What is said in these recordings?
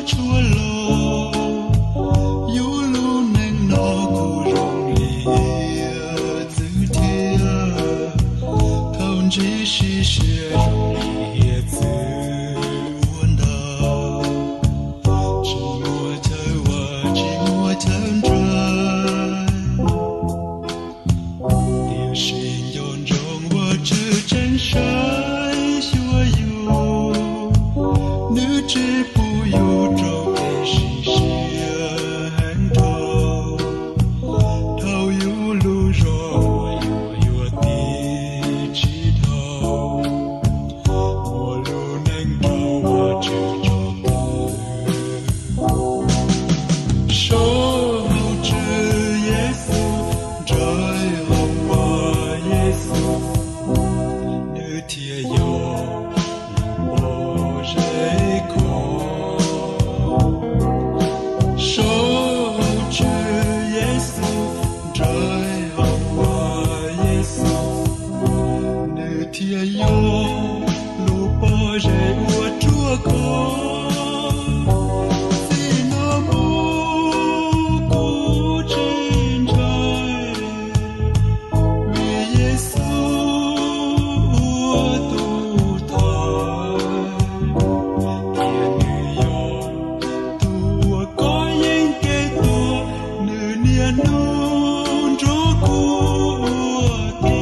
Tshuav los, yus lub neej no kuj zoo li hiav txwv thiab. Thaum ntsib sib siab zoo li hiav txwv ua ntau, tsis muaj chaw ua tsis muaj chaw nrhiav. Tiam sis nco ntsoov Vajtswv tseem saib xyuas yus, nws tsis pub yus raug kev sim siab heev dhau. Dhau yus lub zog uas yuav yuav tig tsis dhau, muaj lub neej rau Vajtswv tsom kwm. Sau hauv Tswv Yexus, nraim hauv Yexus, nws thiaj yog lub pob zeb khov. Sau hauv Tswv Yexus, nraim hauv Yexus, nws thiaj yog lub pob zeb uas ruaj khov. Txij no mus kuv tsis ntshai, vim Yexus ua tus thawj, thiab nws yog tus uas kov yeeb kev tuag, nws niaj hnub nrog kuv ua ke.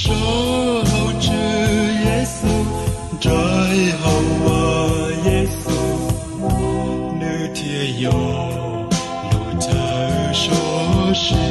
Sau hauv Tswv Yexus, nraim hauv Yexus, nws thiaj yog lub chaw sov si.